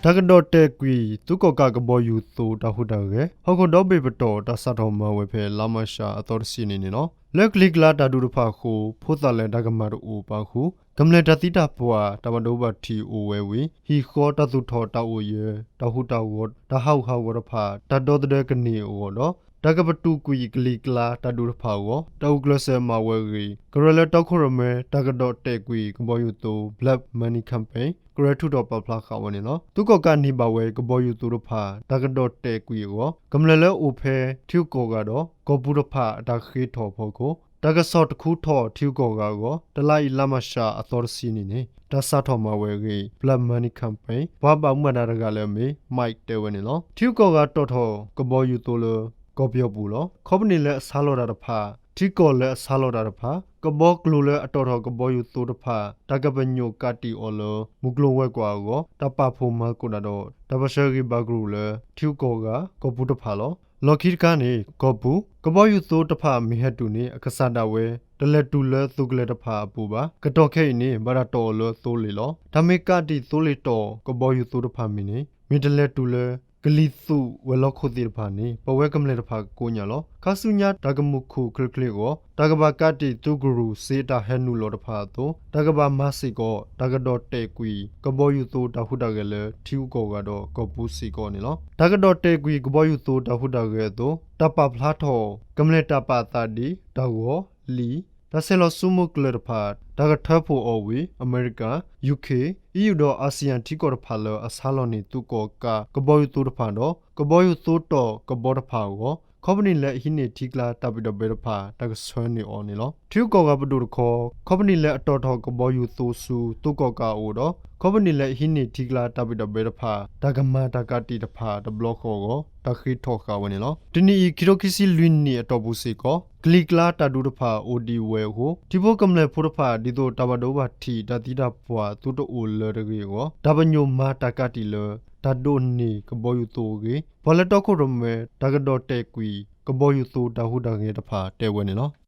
တၢ်ကဒီးတဲာ်ကွံာ် သုးကီၣ်ကးကဘီယူၤသိတၢ်ဟူးတၢ်ဂဲၤ ဟီၣ်ခိၣ်ဒီဘ့ၣ်ပတီၢ် တၢ်စးထီၣ်မၤဝဲဖဲလါမၢ်ၡးအသီတဆံန့ၣ်န့ၣ်လီၤ. လၢကလံၤကျါတၢ်ဒုးတဖၣ်အဃိ ဖိသၣ်လၢတၢ်ကမၣ်တအိၣ်ပာ်ဃုာ် ကမျၢၢ်တၢ်သံတၢ်ပှၢ် တၢ်ဘၣ်ဒိဘၣ်ထံးအိၣ်ဝဲဝံၤ ဟံၣ်ဃီတၢ်သူၣ်ထီၣ်တၢ်အိၣ်ယၢၤ တၢ်ဟူးတၢ်ဂဲၤ တၢ်ဟးဂူာ်ဟးဂီၤတဖၣ် တၢ်ဒီသဒၢကန့ၢ်အဂီၢ်ဒီး တၢ်ကပတုာ်ကွံာ်ကလံၤကျါတၢ်ဒုးတဖၣ်အဂီၢ် တၢ်အိၣ်ကျၢၢ်စၢၤမၤဝဲအဂ့ၢ် ကရၢလၢတီခိၣ်ရိၣ်မဲ တၢ်ကဒီးတဲာ်ကွံာ်ကဘီယူၤသိ Black Money Campaign ကရၢထုးထီၣ်ပာ်ဖျါဃာ်ဝဲန့ၣ်လီၤ. သုးကီၣ်ကးန့ၢ်ဘၣ်ဝဲကဘီယူၤသိတဖၣ် တၢ်ကဒီးတဲာ်ကွံာ်အဂီၢ် ကမျၢၢ်လၢအိၣ်ဖဲထံဂုၤကီၢ်ဂၤဒီး ကီၢ်ပူၤတဖၣ်အတၢ်ဃ့ထီၣ်အဖီခိၣ် တၢ်ကဆီၣ်တခူထီၣ်ထံဂုၤကီၢ်ဂၤအဂီၢ် တလါအံၤလါမၢ်ၡးအသီတဆံန့ၣ်န့ၣ် တၢ်စးထီၣ်မၤဝဲအဂ့ၢ် Black Money Campaign ပှၤဘၣ်မူဘၣ်ဒါတဂၤလၢအမ့ၢ် Mike တဲဝဲန့ၣ်လီၤ. ထံဂုၤကီၢ်ဂၤတီၣ်ထီၣ်ကဘီယူၤသိလၢကီၢ်ပယီၤပူၤလီၤ. ခီပနံၣ်လၢအဆါလီၤတၢ်တဖၣ် ထံကီၢ်လၢအဆါလီၤတၢ်တဖၣ် ကဘီကျိၤလၢအတီၣ်ထီၣ်ကဘီယူၤသိတဖၣ် တၢ်ကပညိၣ်ကးတံာ်အီၤလၢ မုၢ်ကျိၤဝဲၤကွာ်အဂီၢ် တၢ်ပာ်ဖှိၣ်မၤသကိးတၢ်ဒီး တၢ်ပၢၢ်ဆၢဂံၢ်ဘါကရူၢ်လၢ ထံဂုၤကီၢ်ဂၤ ကီၢ်ပူၤတဖၣ်လီၤ. လီၢ်ခံတခါန့ၣ် ကီၢ်ပူၤ ကဘီယူၤသိတဖၣ်မ့ၢ်ဟဲတုၤန့ၣ် အကစၢ်ဒၣ်ဝဲ တလဲၤတုၤလၢသုးကလၢၤတဖၣ်အပူၤဘၣ်. ကတီၢ်ခဲအံၤန့ၣ် ဘၣ်တၢ်တီၢ်အီၤလၢသိလ့ၣ်လီၤ. တၢ်မ့ၢ်ကးတံာ်သိလ့ၣ်တီၢ် ကဘီယူၤသိတဖၣ်မ့ၢ်န့ၣ် မ့ၢ်တလဲၤတုၤလၢ ကလံၤသူးဝဲၤလီၢ်ခိၣ်သ့ၣ်တဖၣ်န့ၣ် ပဝဲကမျၢၢ်တဖၣ်ကကိးညါလီၤ. ခါဆူညါတၢ်ကမူၣ်ခူၣ်ချ့ချ့အဂီၢ် တၢ်ကဘၣ်ကးတံာ်သုးကရူၢ်စ့တၢ်ဟဲနုာ်လီၤတဖၣ်အသိး တၢ်ကဘၣ်မၤစ့ၢ်ကီး တၢ်ကဒီးတဲာ်ကွံာ် ကဘီယူၤသိတၢ်ဟူးတၢ်ဂဲၤလၢထံဂုၤကီၢ်ဂၤဒီးကီၢ်ပူၤစ့ၢ်ကီးန့ၣ်လီၤ. တၢ်ကဒီးတဲာ်ကွံာ်ကဘီယူၤသိတၢ်ဟူးတၢ်ဂဲၤအသိး တၢ်ပာ်ဖျါထီၣ် ကမျၢၢ်တၢ်ပာ်သးဒ့ တၢ်ဂီၤ လံာ် တၢ်ဆဲးလီၤစုမုၢ်ကျၢၤတဖၣ် တၢ်ကထၢဖှိၣ်အီၤဝံၤ အမဲရကၤ ယူခ့ၣ် အံၤယူၣ်ဒီး အၣ်စံၣ်ယၣ်ထံကီၢ်တဖၣ်လၢအဆါလီၤန့ၢ်သုးကီၣ်ကးကဘီယူၤသိတဖၣ်ဒီး ကဘီယူၤသိတီၢ်ကဘီတဖၣ်အဂီၢ် ခီပနံၣ်လၢအဟံးန့ၢ်ထံကျါတၢ်ဘံၣ်တၢ်ဘၢတဖၣ် တၢ်ကဆှၢန့ၢ်အီၤန့ၣ်လီၤ. ထံဂုၤကီၢ်ဂၤပဒိၣ်တခီ ခီပနံၣ်လၢအတီၣ်ထီၣ်ကဘီယူၤသိဆူသုးကီၣ်ကးအအိၣ်ဒီး ခီပနံၣ်လၢအဟံးန့ၢ်ထံကျါတၢ်ဘံၣ်တၢ်ဘၢတဖၣ် တၢ်ကမၤတၢ်ကးတံာ်တဖၣ်တဘျီဃီအဂီၢ် တၢ်ဃ့ထီၣ်ဃာ်ဝဲန့ၣ်လီၤ. တနံၤအံၤ ခံထိခံဆံလွံၢ်နံၣ်အတီၢ်ပူၤစ့ၢ်ကီး ကလံၤကျါတၢ်ဒုးတဖၣ်အိၣ်ဒံးဝဲအဃိ ထံဖိကမျၢၢ်ဖိတဖၣ် ဒ်သိးတၢ်ဘၣ်ဒိဘၣ်ထံးတၢ်သံတၢ်ပှၢ်သုတအိၣ်လၢၤတဂ့ၤအဂီၢ် တၢ်ပညိၣ်မၤတၢ်ကးတံာ်လၢ တၢ်ဒိးန့ၢ်ကဘီယူၤသိအဂ့ၢ် ပှၤလၢတီခိၣ်ရိၣ်မဲ တၢ်ကဒီးတဲာ်ကွံာ် ကဘီယူၤသိတၢ်ဟူးတၢ်ဂဲၤတဖၣ်တဲဝဲန့ၣ်လီၤ.